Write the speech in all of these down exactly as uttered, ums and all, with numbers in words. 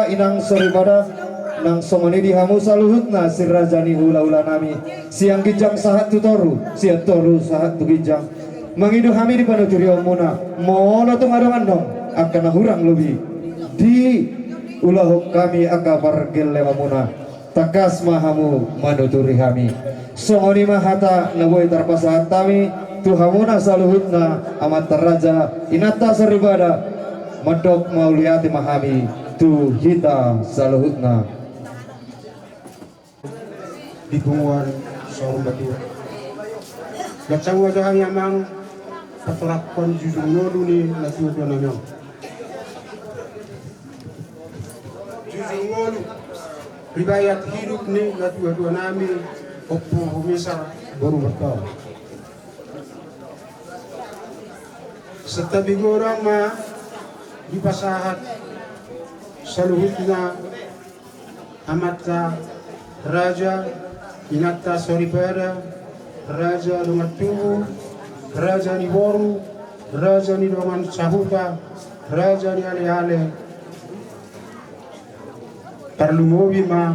Inang soripada, nang songon i di hamu saluhutna si raja ni hulahula nami, sian ginjang sahat tu toru, sian toru sahat tu ginjang. Mangido hami di panuturion muna, molo tung adong annon angka na hurang lobi diulahon hami angka pargellengan muna, tangkas ma hamu manuturi hami. Songon i ma hata na boi tarpasahat hami tu hamuna saluhutna, amanta raja, inanta soripada, mandok mauliate ma hami tu hita saluhutna. Di punguan Saur Matua. Baca ma jo hami amang patoranghon jujur ngolu ni natuatua nami on. Jujur ngolu, riwayat hidup ni natuatua nami, Ompu Humesar boru Marpaung. Santabi godang ma dipasahat saluhutna amanta raja, inanta soripada, raja dongan tubu, raja ni boru, raja ni dongan sahuta, raja ni aleale. Tarlumobi ma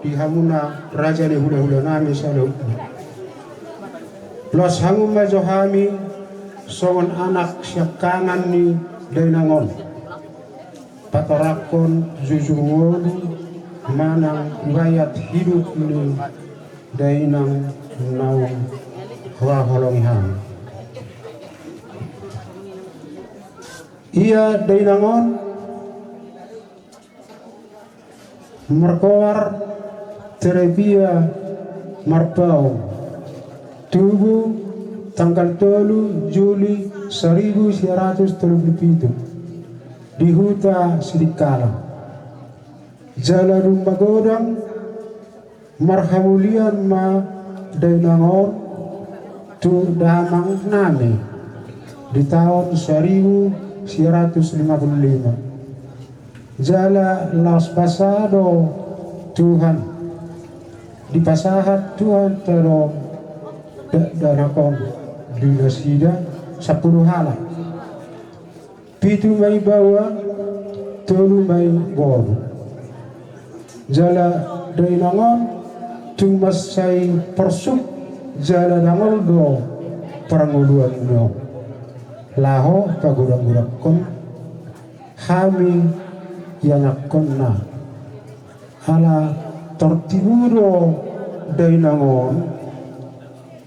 di hamuna raja ni hulahula nami saluhutna. Laos hamu ma jo hami songon anak siangkangan ni dainang on patoranghon jujur ngolu manang riwayat hidup ni dainang naung huhaholongi hami. Ia dainang on margoar Terebia Marpaung, tubu tanggal tolu Juli saribu sia ratus tolu pulu pitu di huta Sidikalang. Jala dung magodang marhamulian ma dainang on tu damang nami di taon saribu sia ratus lima pulu lima. Jala laos basa do Tuhan, dipasahat Tuhanta do da-, dakdanak on di nasida sampulu halak. Pitu ma i baoa, tolu ma i boru. Jala dainang on tung mansai porsuk jala dangol do parngoluanmuna on. Laho pagodanggodanghon hami ianakkonna. Ala tor tibu do dainang on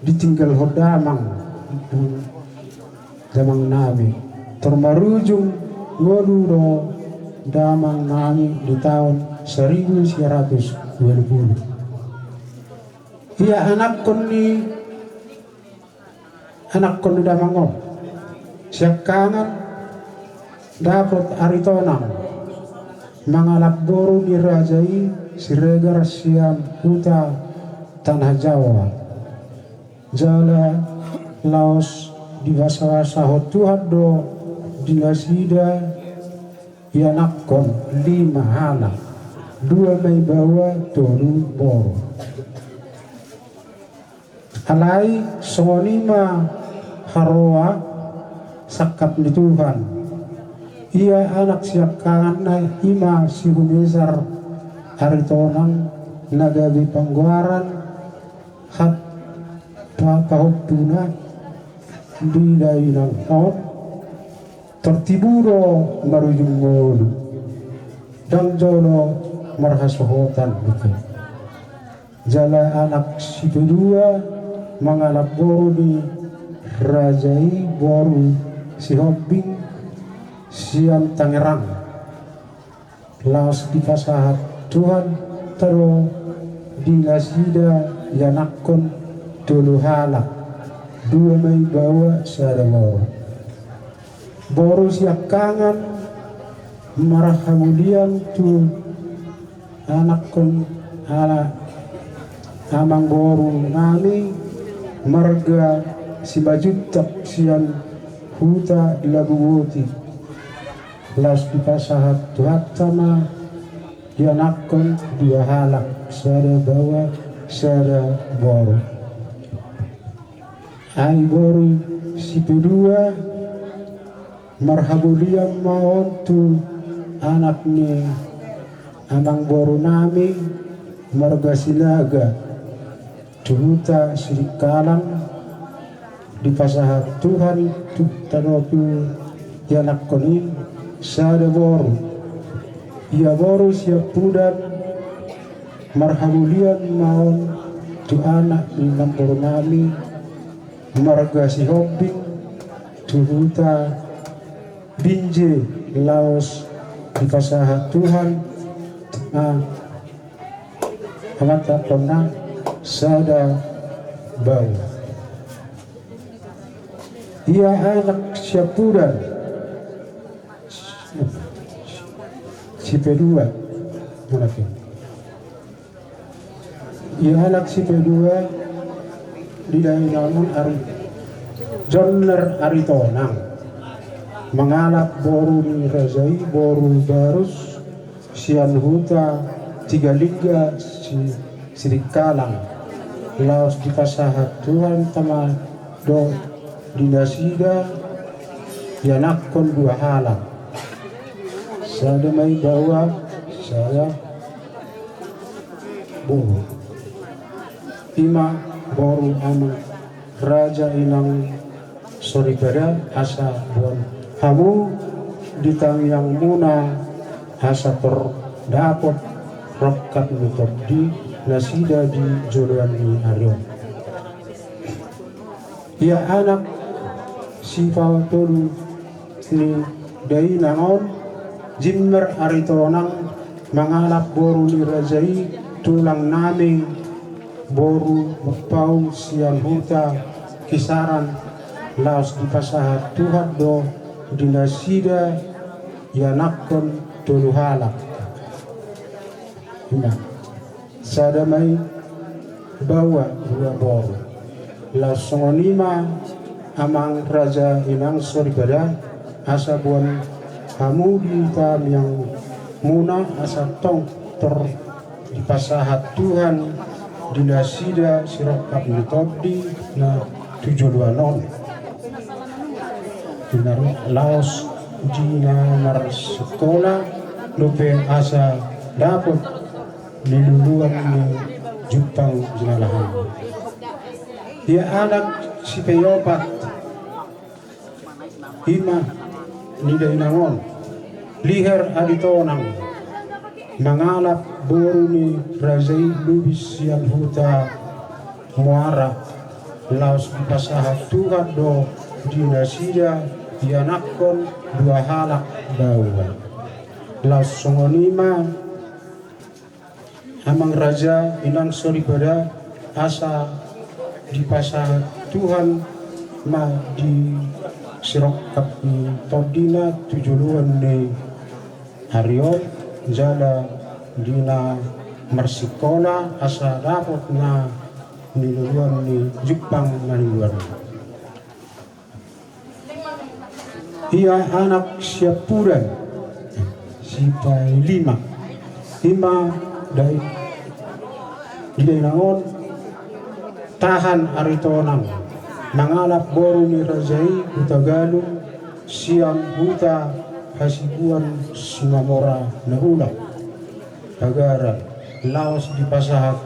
ditinggalhon damang, damang nami. Tor marujung ngolu do damang nami di taon saribu sia ratus ualu pulu. Ia anakkon ni anakkon ni damang on siangkangan dapot Aritonang, mangalap boru ni raja i Siregar sian huta Tanah Jawa. Jala laos dibasabasahon Tuhan do di nasida ianakkon lima halak, dua ma i baoa, tolu boru. Alai songon i ma haroa sangkap ni Tuhan. Ia anak siangkanganna i ma si Humesar Aritonang na gabe panggoaran hat pa-, pahompuna di dainang on, tor tibu do marujung ngolu, ndang jolo marhasohotan dope. Jala anak sipedua mangalap boru ni raja i boru Sihombing sian Tangerang. Laos dipasahat Tuhanta do di nasida ianakkon tolu halak, dua ma i baoa sada boru. Boru siangkangan marhamulian tu anakkon ala amangboru nami marga Simanjuntak sian huta Labuboti. Laos dipasahat Tuhanta ma ianakkon dua halak, sada baoa sada boru. Ai boru sipedua marhamulian ma on tu anak ni Amangboru nami marga Silaga tu huta Sidikalang, dipasahat Tuhan tu tano tu ianakkon i sada boru. Ia boru siampudan marhamulian ma on tu anak ni namboru nami marga Sihombing tu huta Binjai, laos dipasahat Tuhan na amanta ponna sada baoa. Ia anak siampudan, sipaidua, anak i. Ia anak sipaidua di dainang on Ari, Jonner Aritonang, mangalap boru ni raja i, boru Barus, sian huta Tigalingga si, Sidikalang, laos dipasahat Tuhan tama do di nasida ianakkon dua halak. Sada ma i baoa, sada boru. I ma boru amang raja inang soripada, asa boan hamu di tangiangmuna, asa tor dapot rongkap ni tondi nasida di joloan ni ari on. Ia anak sipatolu ni dainang on, Jimmer Aritonang, mangalap boru ni raja i, tulang nami, boru Mampaung sian huta Kisaran, laos dipasahat Tuhan do di nasida ianakkon tolu halak. Ima. Sada ma i baoa, dua boru. Laos songon i ma amang raja inang soripada, asa boan hamu di tangiangmuna, asa tong tor dipasahat Tuhan di nasida sirongkap ni tondi na tu joloan on. Di na laos di na marsikola dope, asa dapot niluluan ni jumpang jinalahan. Ia anak sipaopat, i ma ni dainang on, Liher Aritonang, mangalap boru ni raja i Lubis sian huta Muara, laos dipasahat Tuhan do di nasida ianakkon dua halak baoa. Laos songon i ma amang raja inang soripada, asa dipasahat Tuhan ma di sirongkap ni tondina tu joloan ni ari on, jala di na marsikola, asa dapot na niluluan ni jumpang na niluluan. Ia anak siampudan, sipailima, i ma dai, di dainang on, Tahan Aritonang, mangalap boru ni raja i Hutagalung sian huta Hasibuan Simamora na ulaon Pagaran, laos dipasahat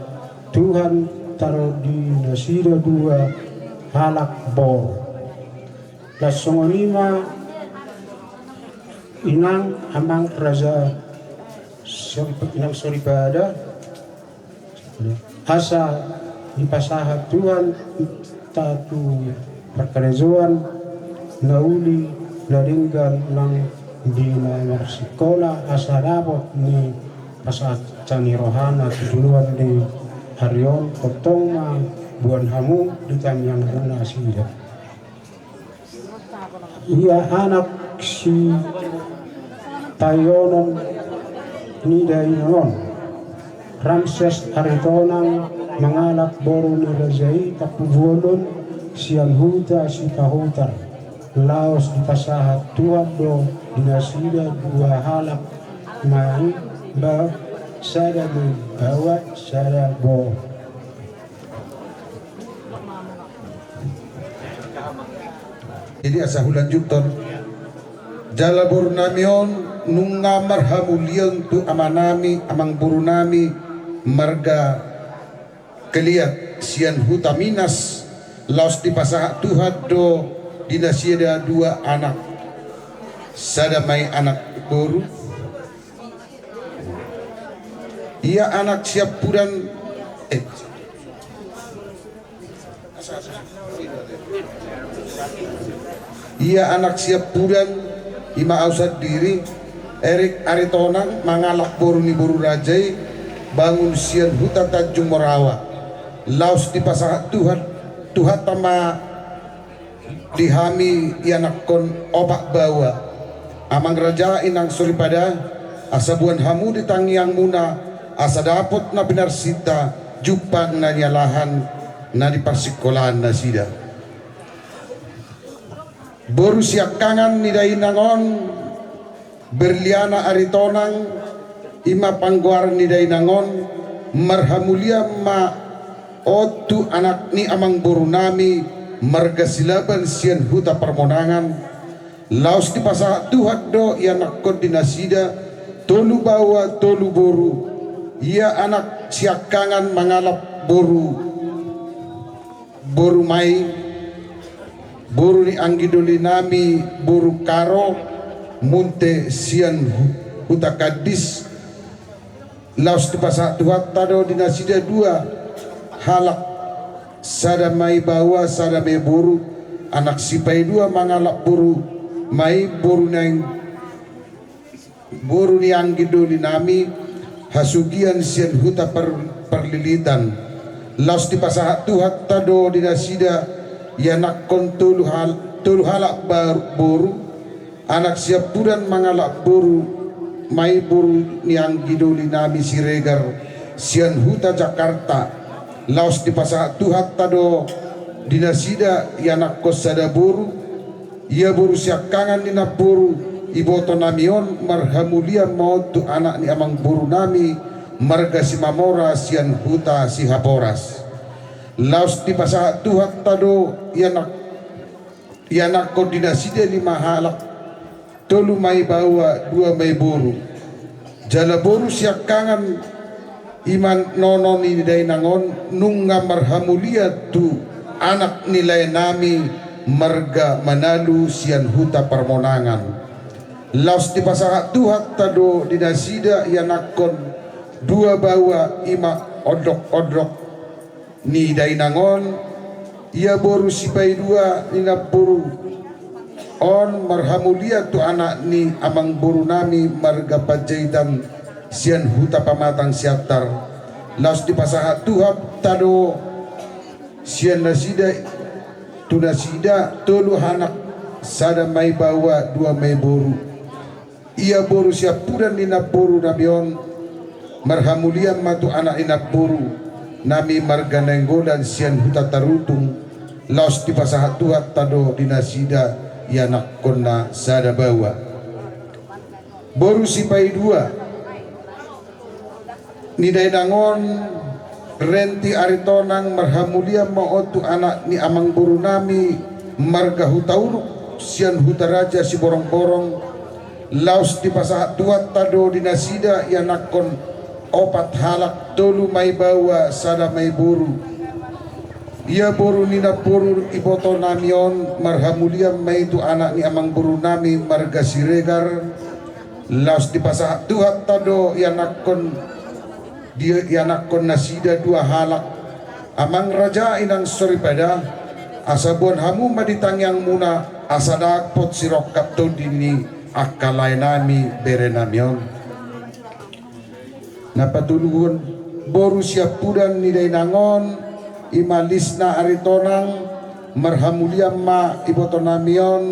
Tuhan tano di nasida dua halak boru. Laos songon i ma inang amang raja sori-, inang soripada, asa dipasahat Tuhan hita tu parkarejoan na uli na denggan nang di na marsikola, asa dapot ni pasahat ni rohana tu joloan ni ari on, tongtong ma boan hamu di tangiangmuna nasida. Ia anak sipaonom ni dainang on, Ramses Aritonang, mangalap boru ni raja i Tampubolon sian huta Sipahutar, laos dipasahat Tuhan do di nasida dua halak ma i, ba-, sada ma i baoa, sada boru. Jadi asa hulanjuthon. Jala boru nami on Nunga marhamulian tu amanami, amangborunami, marga Keliat sian huta Minas, laos dipasahat Tuhan do di nasida dua anak, sada ma i anak boru. Ia anak siampudan, eh, ia anak siampudan, i ma au sandiri, Erik Aritonang, mangalap boru ni boru raja i, bangun sian huta Tanjung Morawa. Laos dipasahat Tuhan, Tuhanta ma di hami ianakkon opat baoa. Amang raja, inang soripada, asa boan hamu di tangiangmuna, asa dapot na pinarsinta jumpang na nialahan na di parsingkolaan nasida. Boru siangkangan ni dainang on, Berliana Aritonang, i ma panggoaran ni dainang on, marhamulian ma on tu anak ni amangborunami marga Silaban sian huta Parmonangan, laos dipasahat Tuhan do ianakkon di nasida tolu baoa tolu boru. Ia anak siangkangan mangalap boru, boru ma i, boru ni anggidolinami boru Karo, munte sian hu-, huta Kandis. Laos dipasahat Tuhanta do di nasida dua halak, sada ma i baoa, sada ma i boru, anak sipaidua mangalap boru ma i, boru ni ang-, boru ni anggidolinami hasugian sian huta Par-, Parlilitan. Laos dipasahat Tuhanta do di nasida ianakkon tolu hal-, tolu halak ba-, boru, anak siampudan mangalap boru ma i, boru ni anggidolinami Siregar sian huta Jakarta. Laos dipasahat Tuhanta do di nasida ianakkon sada boru. Ia boru siangkangan ni namboru ibotonami on, marhamulian ma on tu anak ni amangborunami marga Simamora sian huta Sihaporas. Laos dipasahat Tuhanta do ianak-, ianakkon di nasida lima halak, tolu ma i baoa, dua ma i boru. Jala boru siangkangan, i ma nono ni dainang on, nunga marhamulian tu anak ni laenami marga Manalu sian huta Parmonangan. Laos dipasahat Tuhanta do di nasida ianakkon dua baoa, i ma ondok-ondok ni dainang on. Ia boru sipaidua ni namboru on marhamulian tu anak ni amangborunami marga Panjaitan sian huta Pamatang Siantar. Laos dipasahat Tuhanta do sian nasida, tu nasida tolu anak, sada ma i baoa, dua ma i boru. Ia boru siampudan ni namborunami on, marhamulian ma tu anak ni namborunami marga Nainggolan sian huta Tarutung. Laos dipasahat Tuhanta do di nasida ianakkonna sada baoa. Boru sipaidua ni dainang on, Renti Aritonang, marhamulian ma on tu anak ni amangborunami marga Hutauruk sian huta raja Siborongborong. Laos dipasahat Tuhanta do di nasida ianakkon opat halak, tolu ma i baoa, sada ma i boru. Ia boru ni namboru ibotonami on, marhamulian ma i tu anak ni amangborunami marga Siregar. Laos dipasahat Tuhanta do ianakkon, di, ianakkon nasida dua halak. Amang raja, inang soripada, asa boan hamu ma di tangiangmuna, asa dapot sirongkap tondi ni angka laenami, berenami on. Na patoluhon, boru siampudan ni dainang on, i ma Lisna Aritonang, marhamulian ma ibotonami on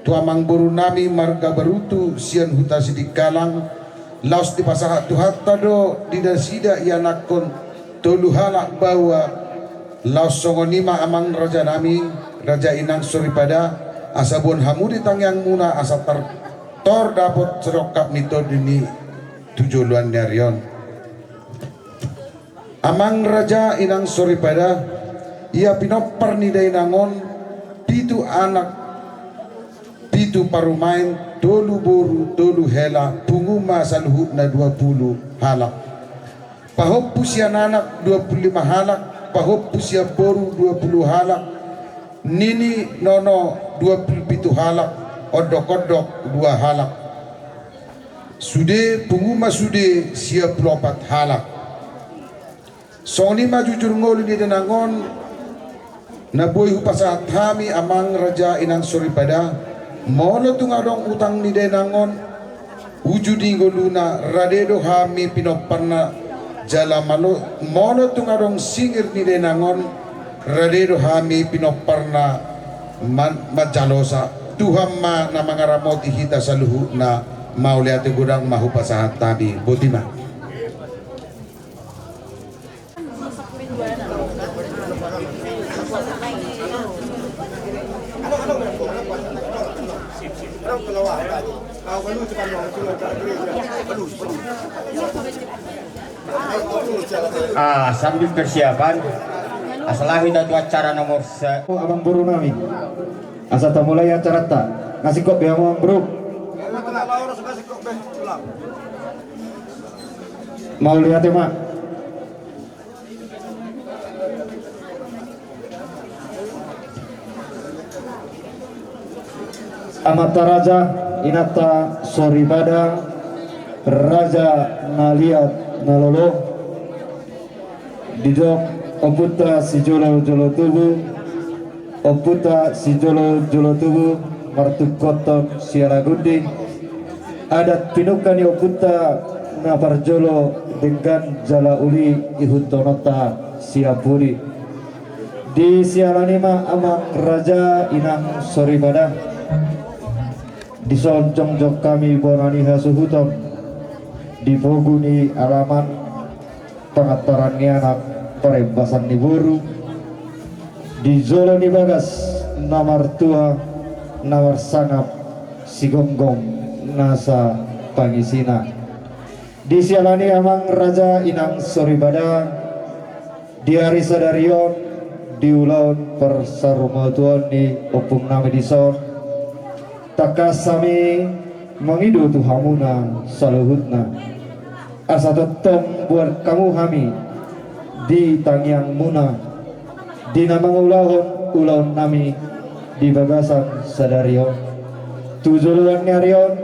tu amangborunami marga Barutu sian huta Sidikalang. Laos dipasahat Tuhanta do di nasida ianakkon tolu halak baoa. Laos songon i ma, amang rajanami, raja, inang soripada, asa boan hamu di tangiangmuna, asa tar-, tor dapot sirongkap ni tondi ni tu joloan ni ari on. Amang raja, inang soripada, ia pinompar ni dainang on pitu anak, Pitu parumaen, tolu boru, tolu hela, pungu ma saluhutna dua pulu halak. Pahompu sian anak dua pulu lima halak, pahompu sian boru dua pulu halak, nini nono dua pulu pitu halak, ondok-ondok dua halak. Sude, pungu ma sude sia pulu opat halak. Songon i ma jujur ngolu ni dainang on, na boi hupasahat hami amang raja inang soripada, molo tung adong utang ni dainang on, uju ni ngoluna rade do hami pinomparna jala malo, molo tung adong singir ni dainang on, rade do hami pinomparna man-, manjalosa. Tuhan ma na mangaramoti hita saluhutna, mauliate godang ma hupasahat hami, boti ma. Ah, sambil persiapan, asa laho hita tu acara nomor se- Oh, amang boru nami. Asa tamulai acaranta. Ngasingkop be amang boru. Mauliate ma. Amanta raja, inanta soripada, raja na liat na lolo. Didok ompunta sijolo-jolo tubu, ompunta sijolo-jolo tubu, martungkothon siala gundi. Adat pinungka ni ompunta na parjolo denggan jala uli ihuthononta sian pudi. Di siala ni i ma amang raja inang soripada. Dison jongjong hami bona ni hasuhuton. Di pogu ni alaman pangantaran ni anak, parembasan ni boru, di jolo ni bagas na martua, na marsangap sigomgom nasa pangisina. Di siala ni i amang raja inang soripada, di ari sadari on, di ulaon parsarumatuaon ni ompung nami dison, tangkas hami mangido tu hamuna saluhutna. Asa tongtong buat hamu hami di tangiangmuna di na mangulahon ulaon nami di bagasan sadari on. Tu joloan ni ari on,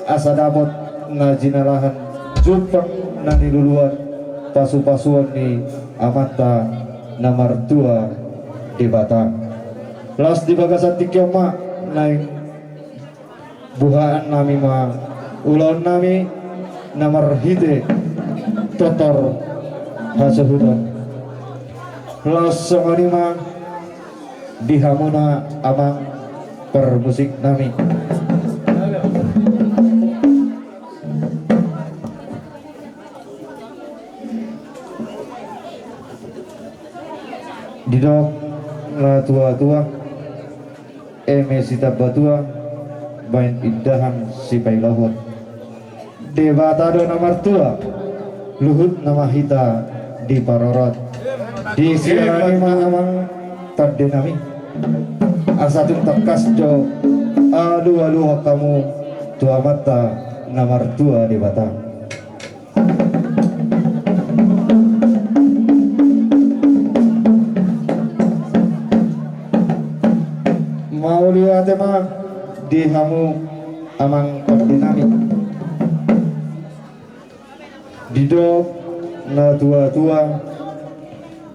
asa dapot na jinalahan jumpang na niluluan pasupasuon ni Amanta na martua Debata. Laos di bagasan tingki on ma naeng buhaan nami ma ulaon nami na marhite tortor hasuhuton. Laos songon i ma di hamuna amang parmusik nami. Didok na tua-tua, eme sitamba tua, baen indahan sipailohot. Debata do na martua, luhutna ma hita diparorot. Di siala ni i ma amang pande nami, asa tung tangkas do alualuhon hamu tu Amanta na martua Debata. Mauliate ma di hamu amang pande nami. Didok na tua-tua,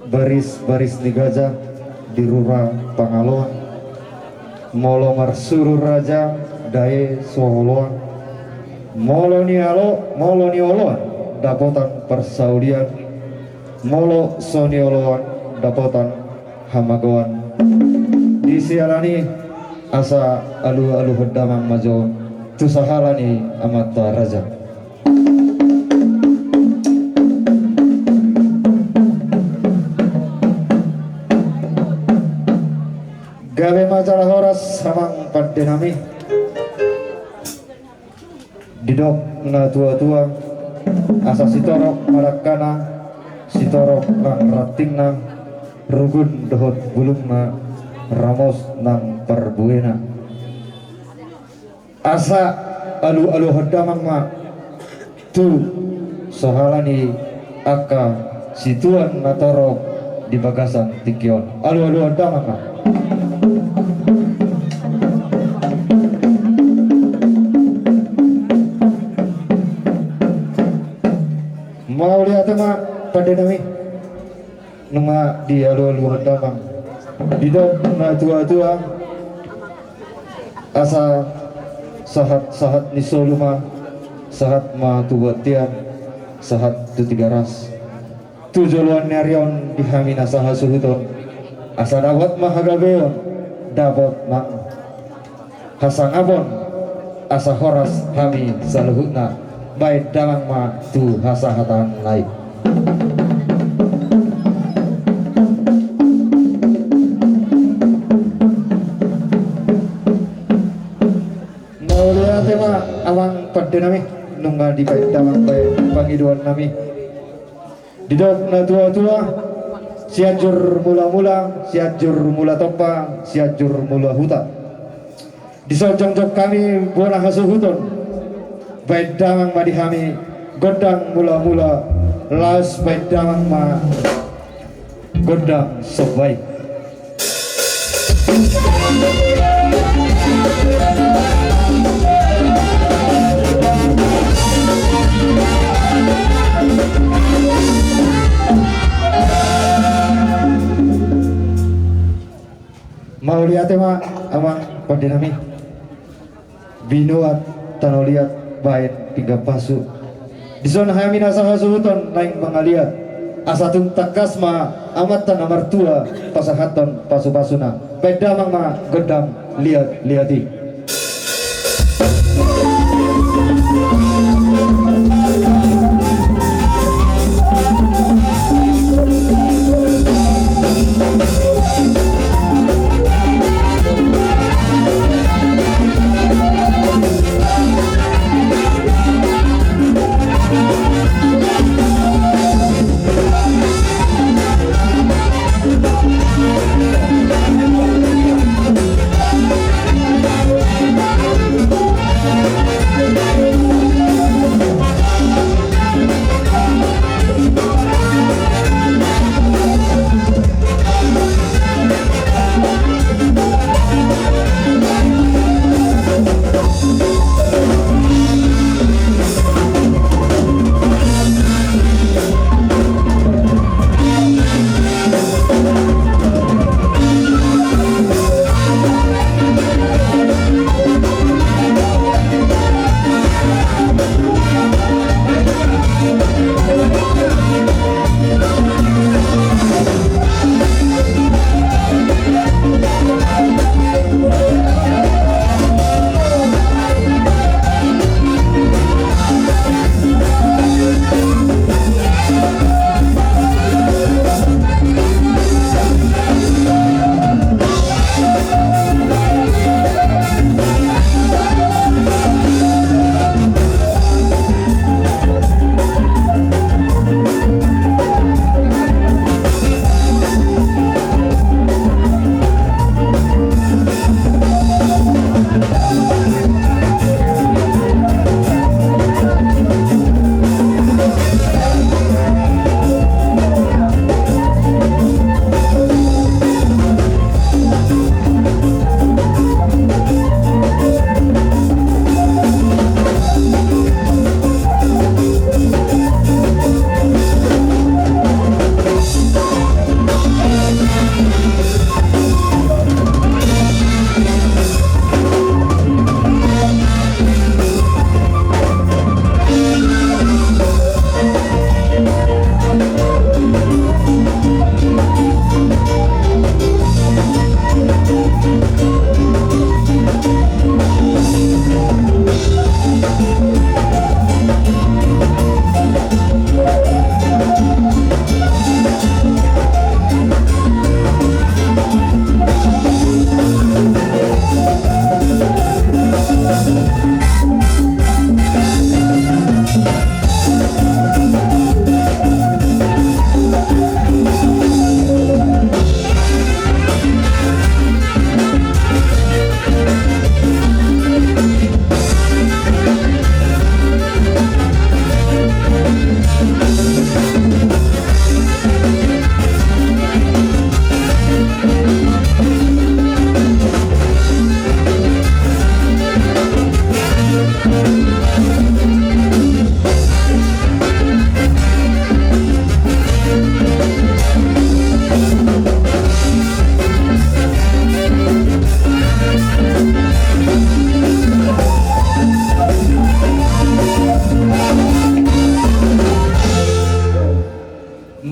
baris-baris ni gaja di rura Pangaloan. Molo marsuru raja dae so oloan. Molo nialo, molo nioloan dapotan parsaulian. Molo so nioloan dapotan hamagoan. Di siala ni i asa alualuhon damang ma jo tu sahala ni amanta raja. Gabe ma jala horas amang pande nami. Didok na tua-tua, asa sitorop ma dangkana, sitorop nang rantingna, rugun dohot bulungna, ramos nang parbuena. Asa alualuhon damang ma tu sahala ni angka situan na torop di bagasan tingki on. Alualuhon damang ma. Mauliate ma pande nami. Nunga dialualuhon damang. Didok natuatua, asa sahatsahat ni solu ma, sahat ma tu bontean, sahat tu Tigaras. Tu joloan ni ari on di hami na sahasuhuton, asa dapot ma hagabeon, dapot ma hasangapon, asa horas hami saluhutna. Baen damang ma tu hasahatan nai. Mauliate ma amang pande nami, nunga dibaen damang baen pangidoan nami. Didok natuatua, Sianjur mulamula, Sianjur mula tompa, Sianjur mula huta. Dison jongjong hami bona hasuhuton. Baen damang ma di hami gondang mulamula, laos baen damang ma gondang somba i. Mauliate ma amang pande nami. Binoan tano liat baen pinggan pasu. Dison hami na sahasuhuton naeng mangaliat, asa tung tangkas ma amanta na martua pasahathon pasupasuna. Baen damang ma gondang liatliat i.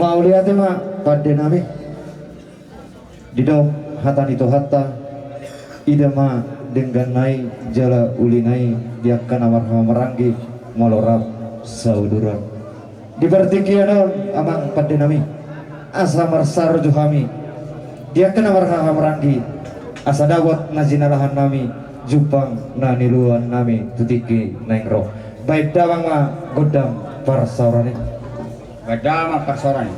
Mauliate ma pande nami. Didok hata ni Tuhanta, ida ma dengganna i jala ulina i di angka na marhahamaranggi molo rap sauduran. Di partingkian on amang pande nami, asa marsarjo hami di angka na marhahamaranggi, asa dapot na jinalahan nami jumpang na niluaon nami tu tingki naeng ro. Baen damang ma gondang parsaoran i. Baen damang parsaoran i.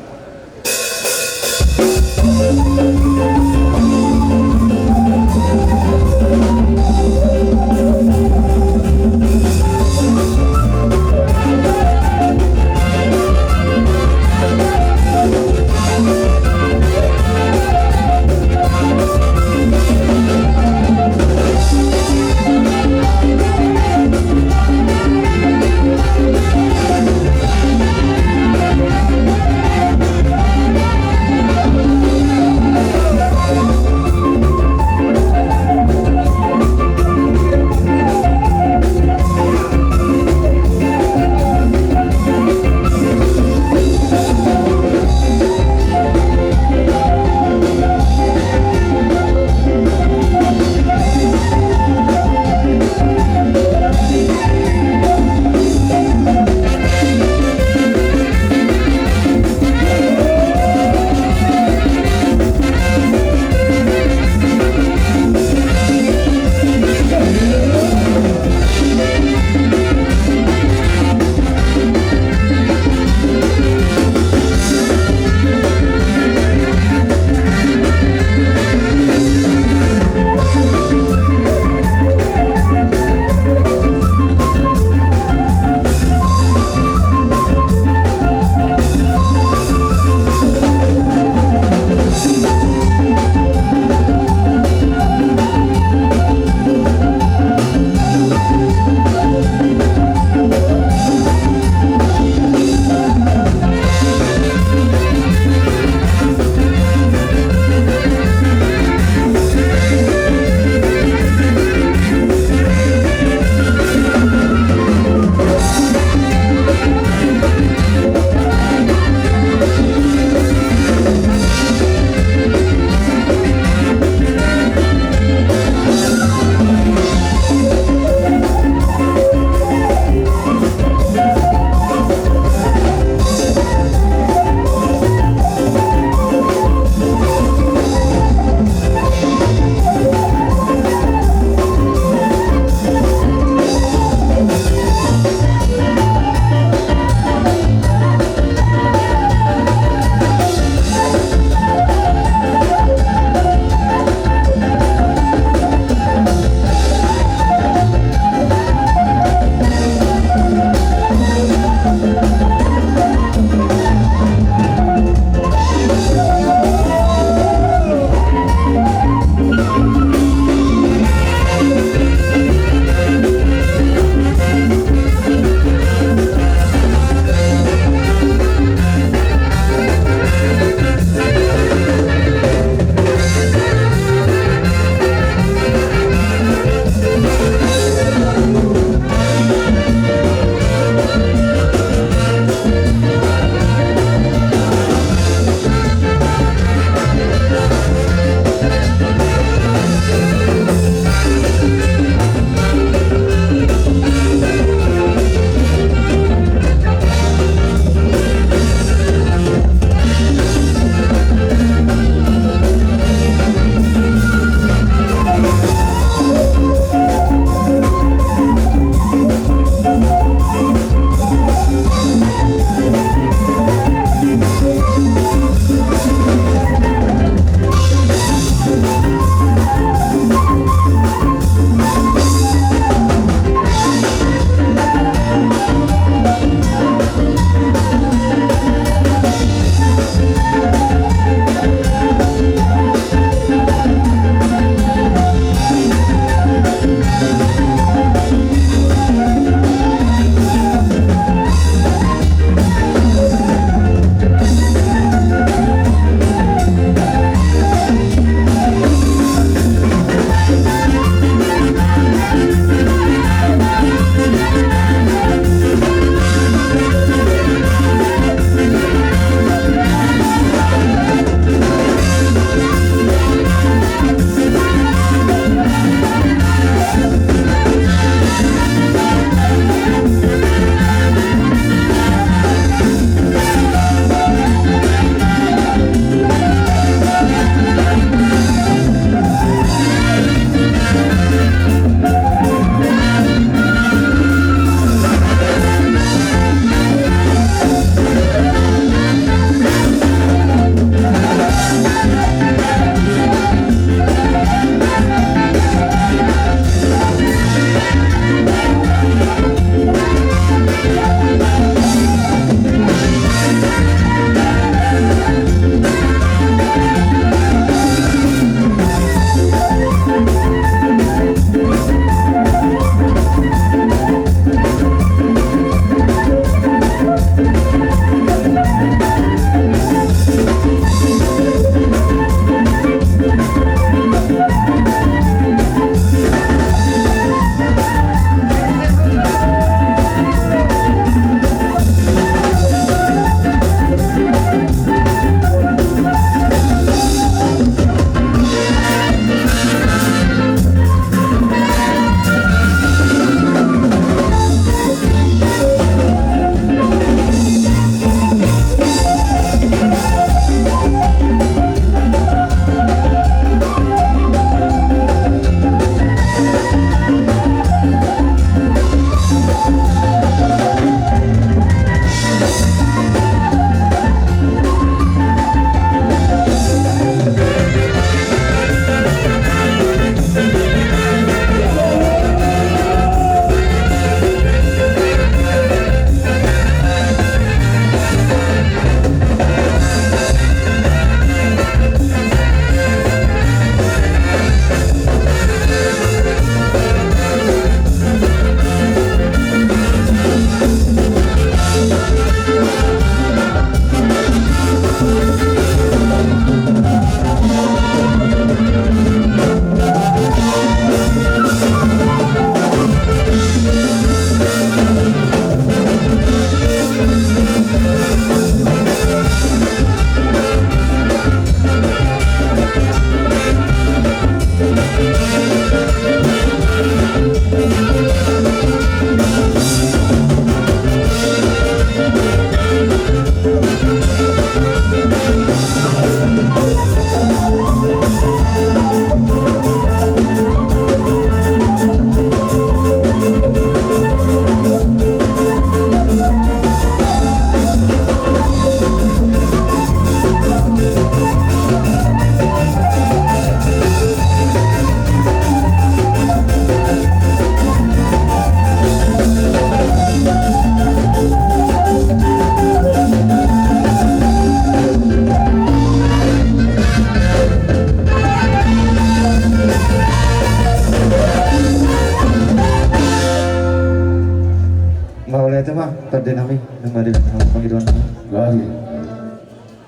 Nami, nunga dipangidoan nami.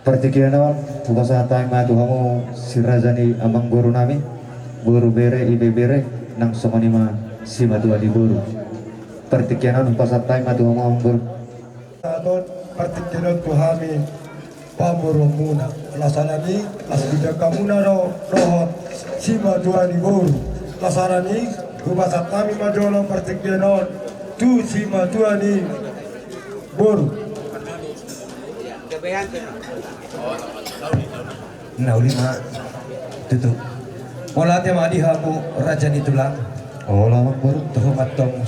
Partingkian on, hupasahat hami ma tu hamu si raja ni amangboru nami, boru, bere, ibebere, nang songon i ma simatua ni boru. Partingkian on hupasahat hami ma tu hamu amangboru. Partingkian on tu hami pamoruonmuna, las ala ni, las di angka muna do dohot simatua ni boru. Las ala ni, hupasahat hami ma jolo partingkian on tu simatua ni boru. Na uli ma tutu. Mauliate ma di hamu raja ni tulang. Olo, amangboru. Toho ma antong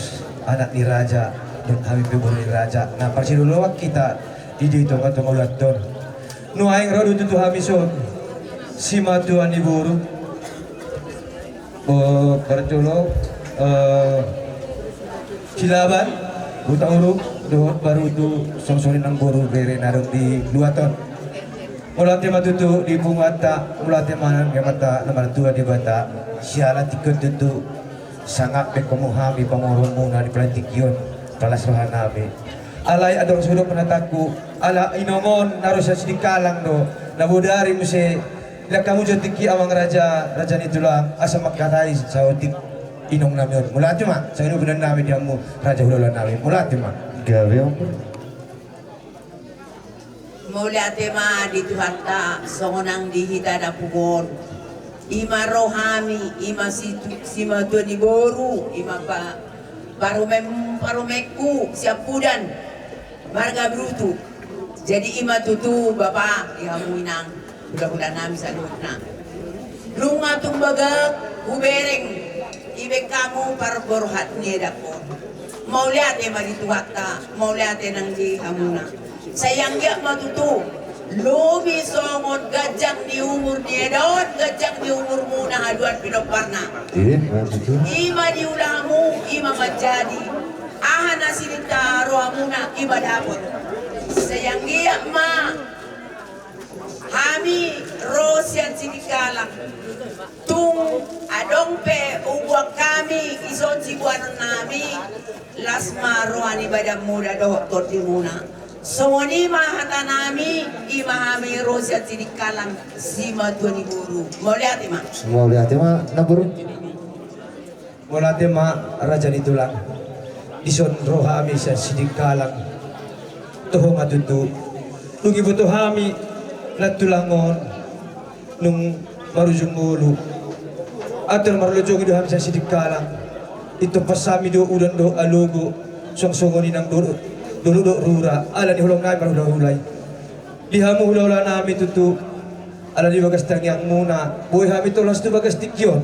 anak ni raja, dohot hami pe boru ni raja. Na parsiloloan hita di, di tongatonga ulaon on. Nuaeng ro do tutu hami son simatua ni boru. Eh, parjolo, eh, Silaban, Hutauruk, dohot Barutu, songon i nang boru, bere na adong di luat on. Mauliate ma tutu di punguanta, mauliate ma nang di Amanta na martua Debata, siala tingki on tutu, sangap be hamu hami pamoruonmuna di partingkian on, palas roha nami. Alai adong sude panatangku, ala inong on na ro sian Sidikalang do, na bodari muse, dang hamu jo tingki amang raja, raja ni tulang, asa mangkatai saotik inong nami on. Mauliate ma, songon i uduan nami di hamu raja hulahula nami. Mauliate ma. Gabe on. Mauliate ma di Tuhanta, songon nang di hita dapot on. I ma ro hami, i ma si, simatua ni boru, i ma pa, parumaen, parumaenku, siampudan. Marga Brutu. Jadi i ma tutu bapa, di hamu inang, hulahula nami saluhutna. Nunga tung bagak hubereng, ibaen hamu parborhat ni edangkon. Mauliate ma di Tuhanta, mauliate nang di hamuna. Sai anggiat ma tutu, lobi songon ganjang ni umur ni eda on, ganjang ni umurmuna haduan pinomparna. Iya, betul. I ma di ulamu, i ma manjadi. Aha na sininta rohamuna i ma dapot. Sai anggiat ma hami ro sian Sidikalang. Tung adong pe huboan hami ison siboanon nami, las ma roha ni badanmuna dohot tondimuna. Songon i ma hata nami, i ma hami ro sian Sidikalang, simatua ni boru. Mauliate ma. Mauliate ma, na boru. Mauliate ma raja ni tulang. Dison ro hami sian Sidikalang. Toho ma tutu. Dung diboto hami nantulang on. Nung marujung ngolu. Atur marlojongi do hami sian Sidikalang. Ditompas hami do udan dohot alogo. Songon songon i nang dolok, dolok dohot rura. Ala ni holong nami marhulahula i. Di hamu hulahula nami tutu, ala di bagas tangiangmuna, boi hami tolhas tu bagas tingki on,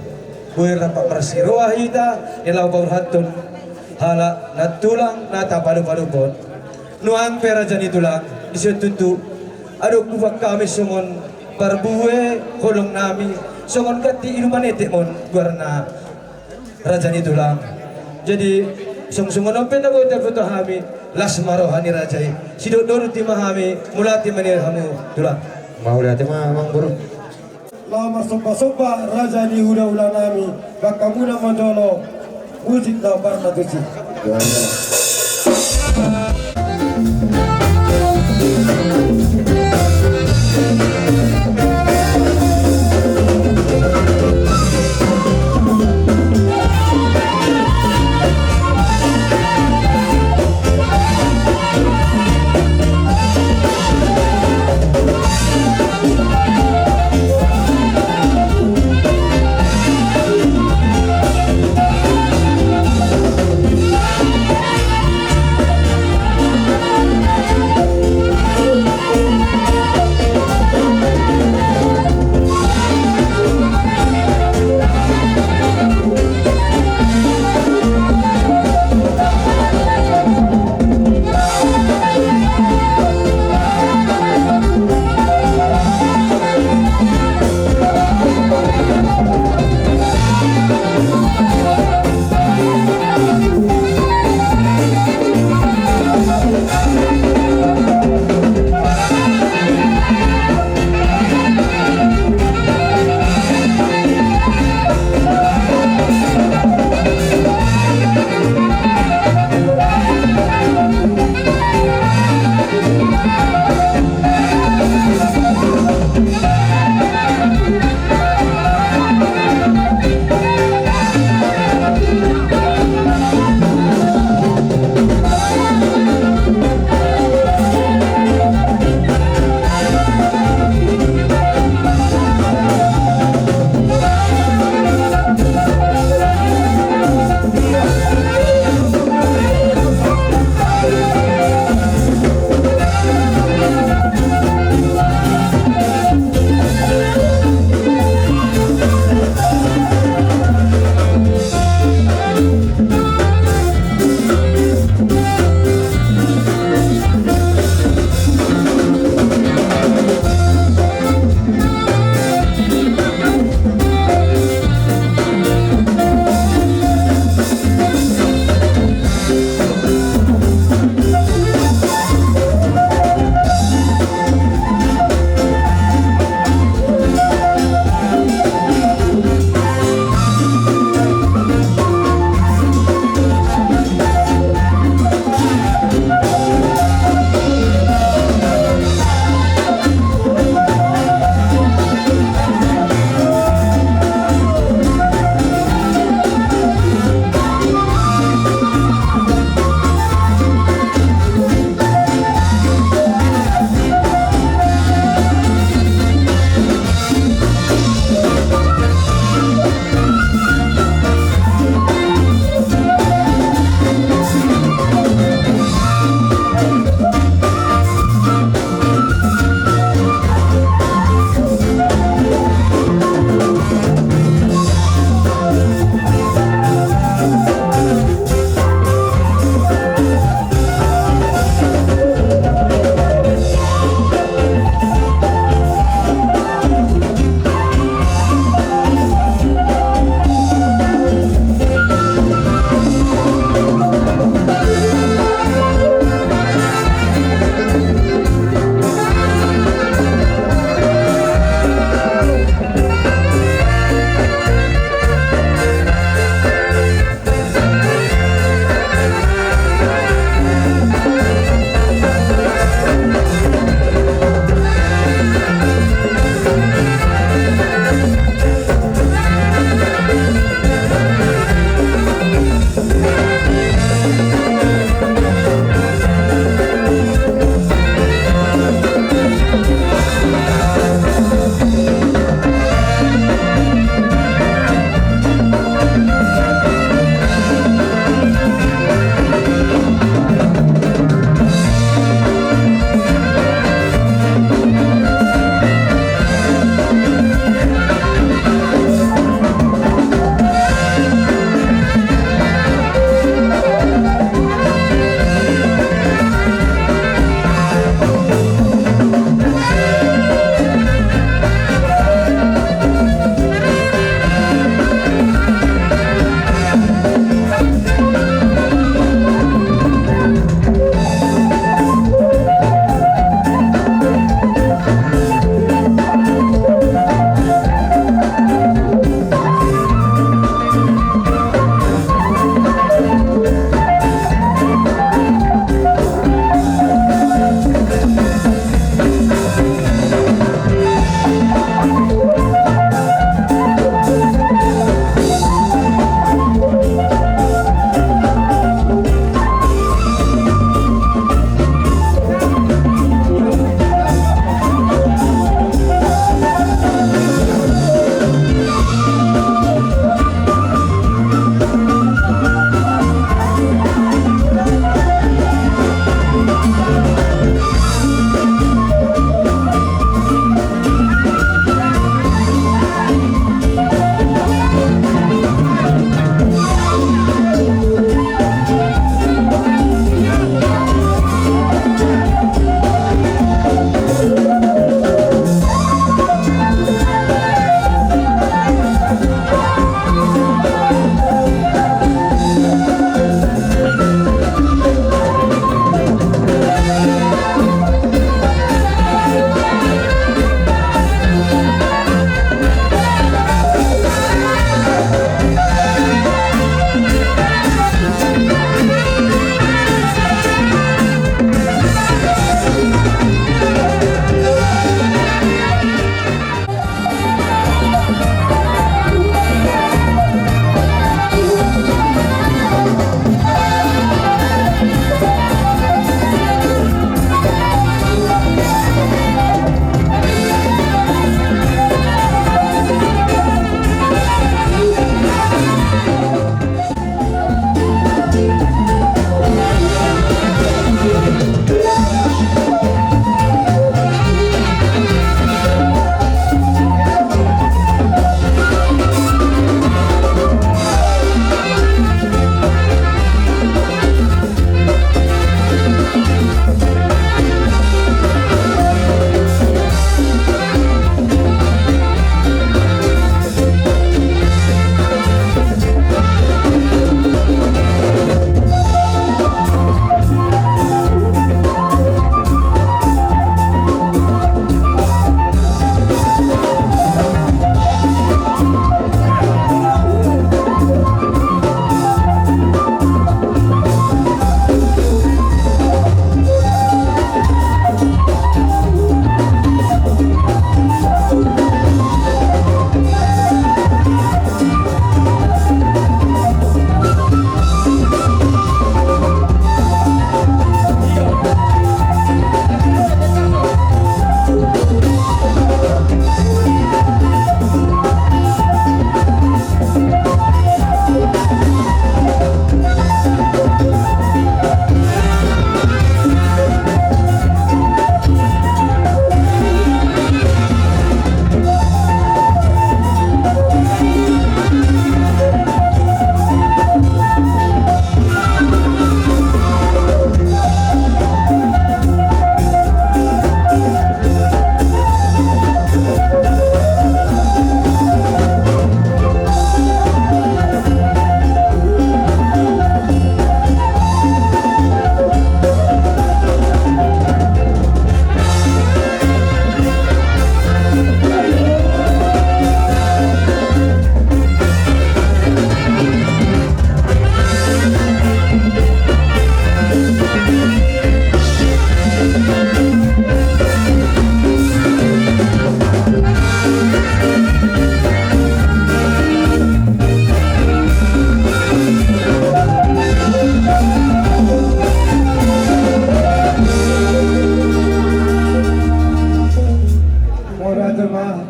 boi rap marsiroha hita, di laho paborhathon, halak nantulang na tapadopadophon. Nuaeng pe raja ni tulang, dison tutu, adong huboan hami songon parbue holong nami, songon ganti inuman etek mon, goarna. Raja ni tulang. Jadi, songon songon on pe na boi tarboto hami, las ma roha ni raja i. Sidok dohot i ma hami, mauliate ma di hamu tulang. Mauliate ma amang boru. Laho marsombasomba raja ni hulahula nami, baen hamuna ma jolo musik na parna tusi.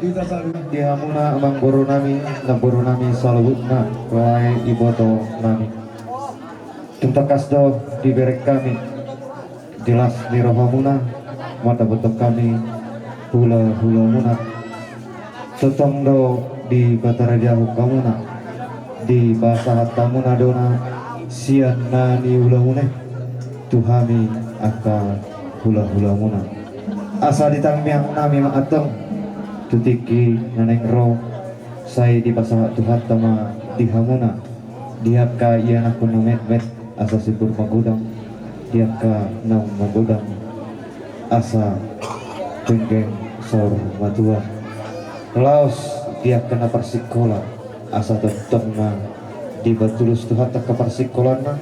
Di hamuna amangboru nami, namboru nami saluhutna, lae iboto nami. Tung tangkas do dibereng hami di las ni rohamuna mandapothon hami hulahulamuna. Tongtong do dipatarajahon hamuna, dipasahat hamuna do na sian na niulamuna i tu hami angka hulahulamuna. Asa di tangiang nami ma antong tu tingki na naeng ro, sai dipasahat Tuhanta ma di hamuna, di angka ianakhon na metmet asa subur magodang, di angka naung magodang asa penggeng saur matua, laos di angka na parsingkola asa tongtong ma dipatulus Tuhanta angka parsingkolaanna,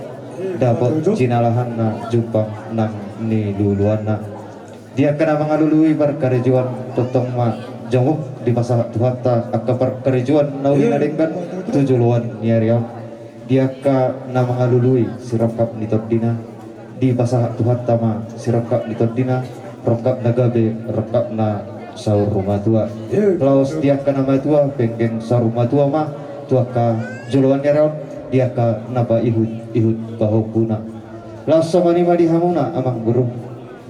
dapot jinalahanna jumpang nang niluluanna. Di angka na mangalului parkarejoan tongtong ma jongjong dipasahat Tuhanta angka parkarejoan na uli na denggan tu joloan ni ari on. Di angka na mangalului sirongkap ni tondina, dipasahat Tuhanta ma sirongkap ni tondina, rongkap na gabe, rongkap na saur matua. Laos di angka na matua penggeng saur matua ma tu angka joloan ni ari on, di angka na paihutihut pahompuna. Laos songon i ma di hamuna amangboru,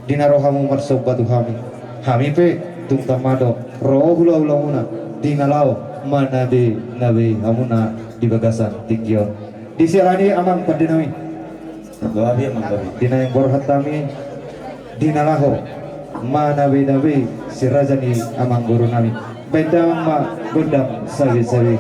di na ro hamu marsomba tu hami, hami pe tung tama do ro hulahulamuna di na laho manabeinabei hamuna di bagasan tingki on. Disi alani amang pande nami, di na naeng borhat hami di na laho manabeinabei si raja ni amangboru nami. Baen damang ma gondang sabesabe.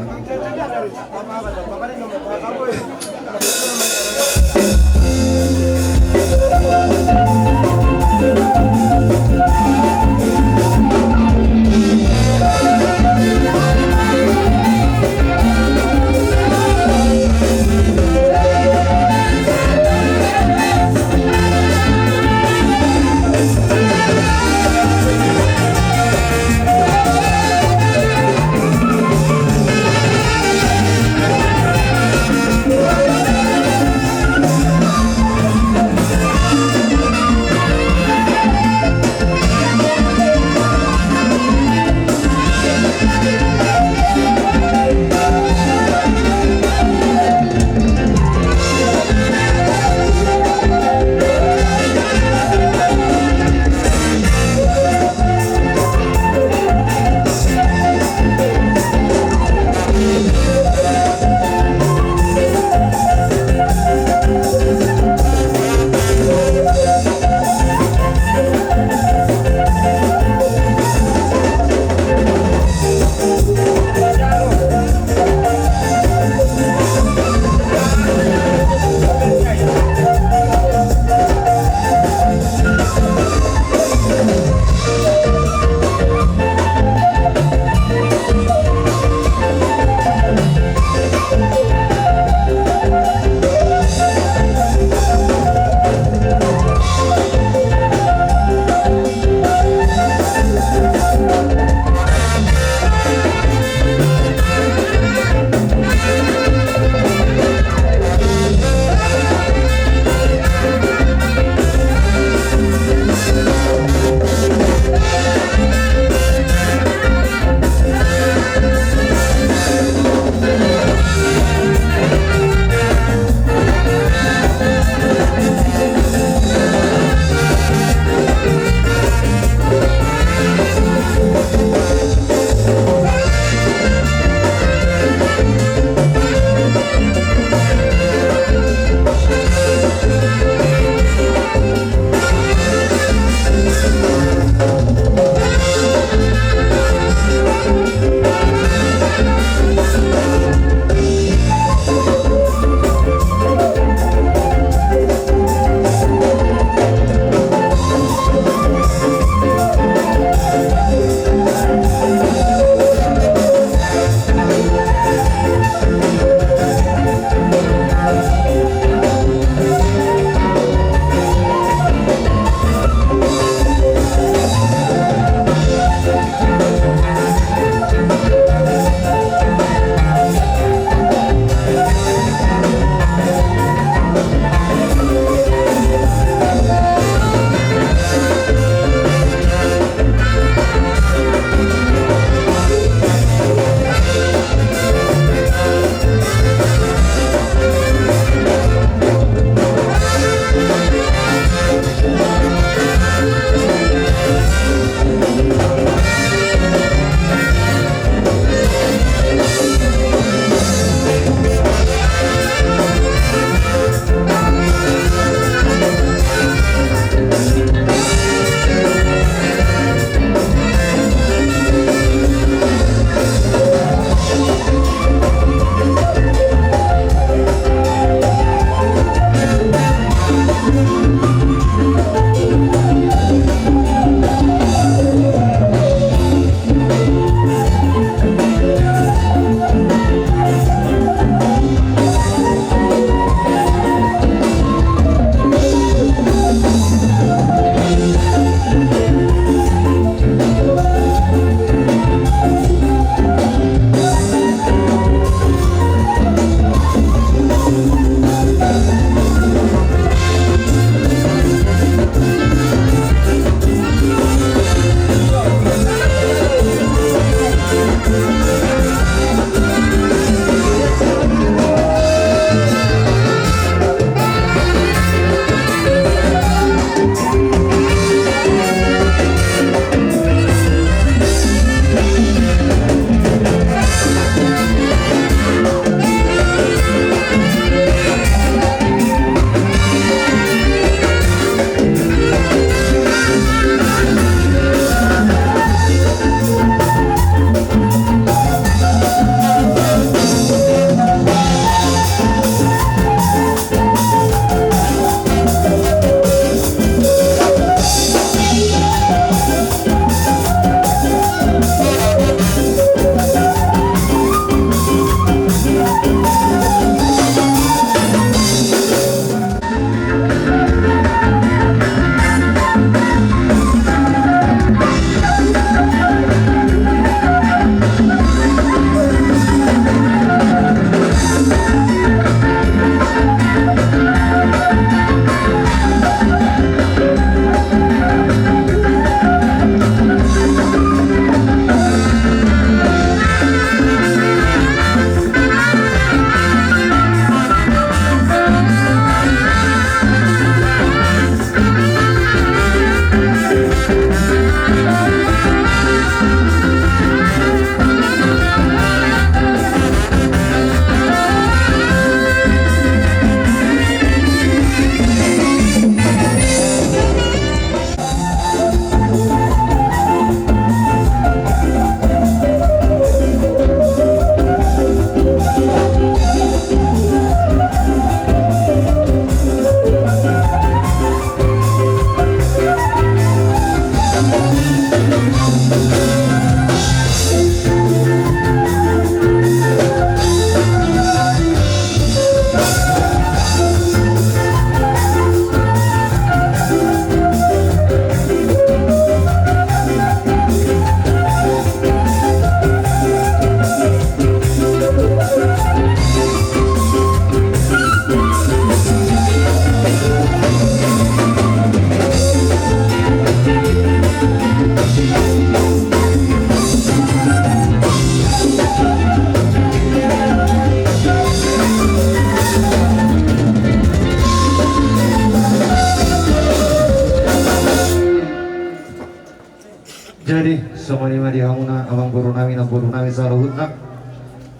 Jadi, songon i ma di hamuna amangboru nami, namboru nami saluhutna.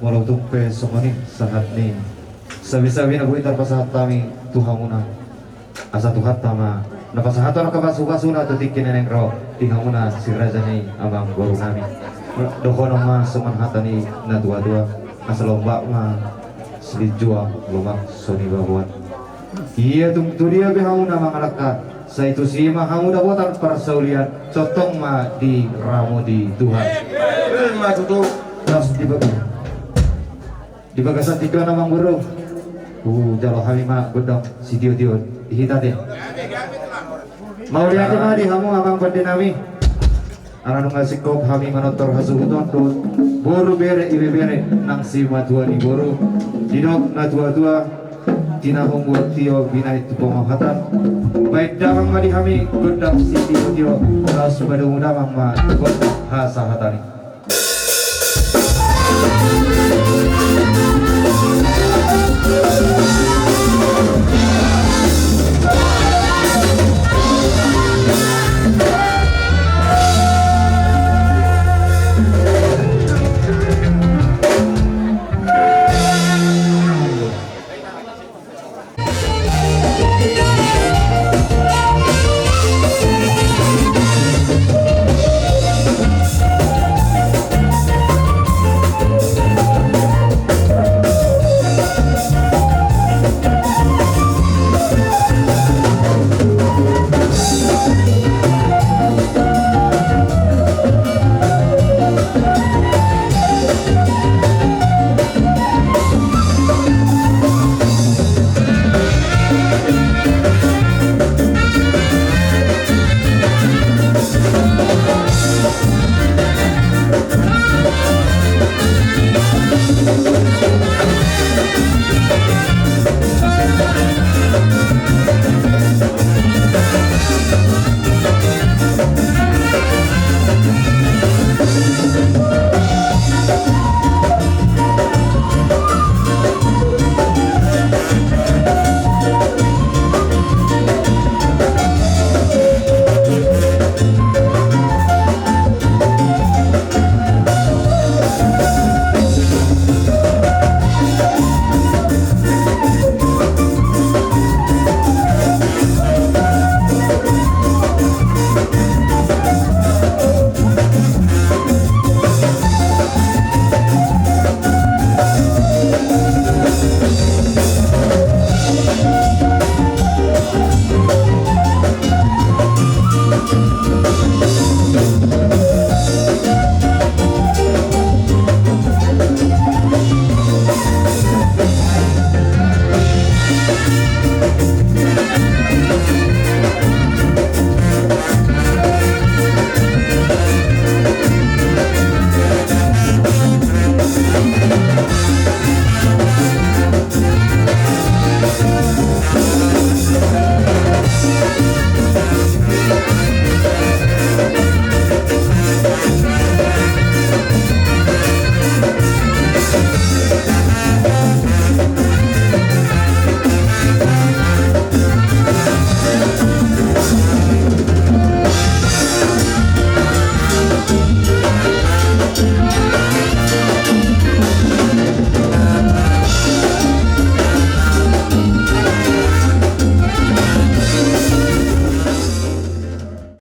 Molo tung pe songon i sahat ni sabi-sabi na boi tarpasahat hami tu hamuna, asa Tuhanta ma na pasahathon angka pasu-pasuna tu tingki na naeng ro di hamuna si raja ni amangboru nami. Dohonon ma songon hata ni na tua-tua: Asa lombak ma silinjuang, lomak so nibaboan. Ia tung tu dia pe hamu na mangalangka, sai tusi ma hamu dapotan parsaulian, tongtong ma diramoti Tuhan. Ima tutu. Las di bagi. Di bagasan tingki on, amangboru, hujalo hami ma gondang sitio-tio di hita, ate. Mauliate ma di hamu amang pande nami. Ala nunga singkop hami manortor hasuhuton dohot boru, bere, ibebere nang simatua ni boru. Didok na tua-tua: Tinahung buat tio, binahen tu pamauliatan. Baen damang ma di hami gondang sitio-tio, laos padomu damang ma gondang hasahatan i.